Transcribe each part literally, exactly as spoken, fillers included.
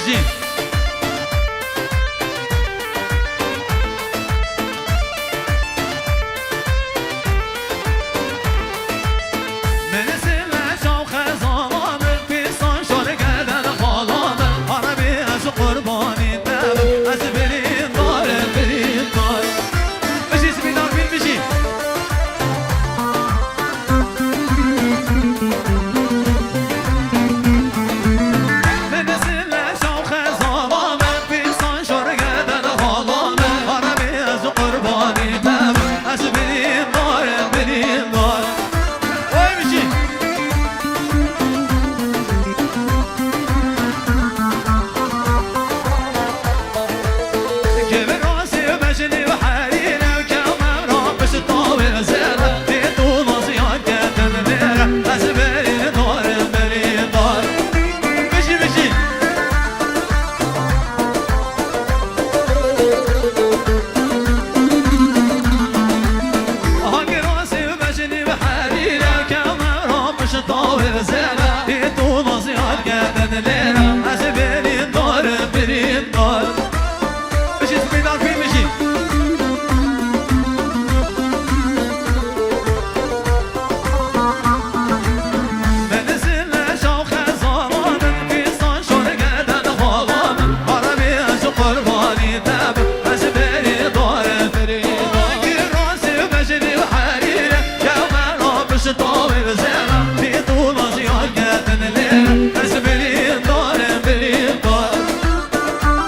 Jî. Min sile çaw xezala min, pîsan şor geden xala min, Erebî ez qurbanî te bim, ez birîndar, birîndar. Bijî, spîdar bîn, bijî. Bijî, bijî. Aha, girasê mecnî bi herîre, kemera pişta wê zêre, ê tu naziyar kedin lêre, ez birîndar, birîndar. Bijî, spîdar bî, bijî.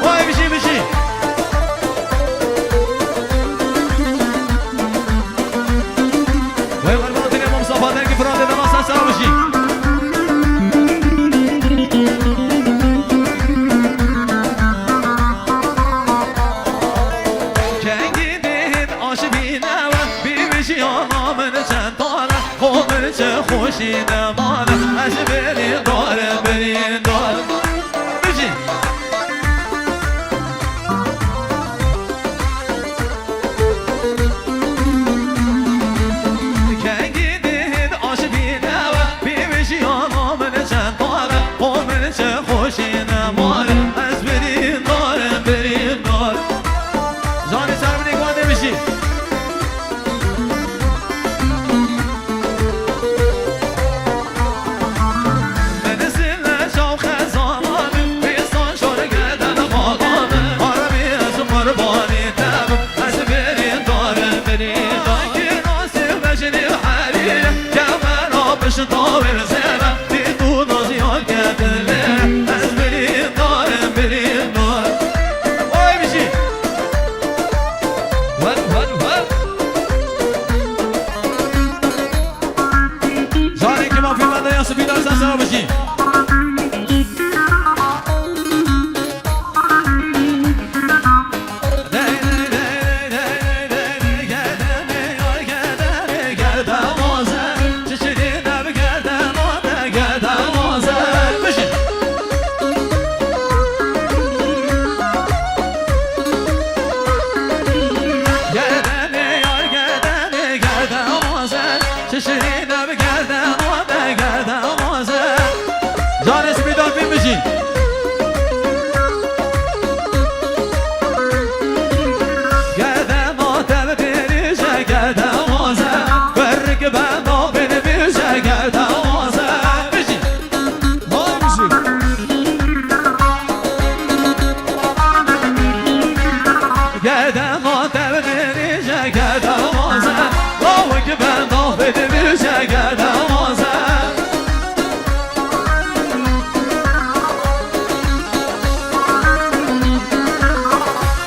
Vay, bijî, bijî. Wey qurban tine Mom Safa, dengê Firatê de masa sağ bijî. Kengî dihên aşibîne we, bî bijî ana min çend tane, xo min çi xweşî nemane, ez birîndar, birîndar. Bijî. Kengî dihên aşibîne we, pîvê jiyana min çend tane, xo min çi xweşî nemane, ez birîndar im, birîndar. Canê ser binê guhê bijî. Oy, bijî. Wer, wer, wer. Careke mafî me de ya spî dar ser ser bijî. Bijî. Gerdenê yar gerdenê gerdemaze, çi şirîn e bi gerdema te gerdemaze. Carê spî dar bî bijî. Gerdema te bi dirîje gerdemaze, berrik benda bin bîje gerdemaze. Bijî. Vay bijî. Gerdema te bi dirîje gerdemaze, lawik benda xwe dibîje gerdemaze.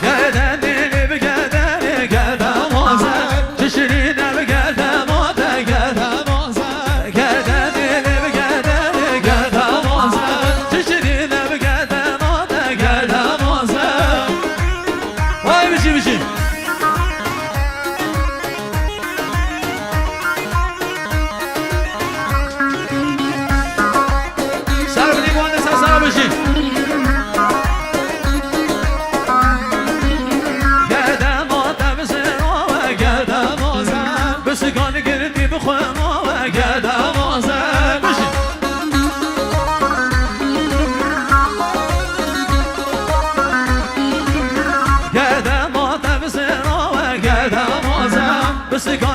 Gerdenê lê bi gerdenê gerdemaze, çi şirîn e bi gerdema te gerdemaze. Gerdenê lê bi gerdenê gerdemaze, çi şirîn e bi gerdema te gerdemaze. Vay bijî bijî. Sik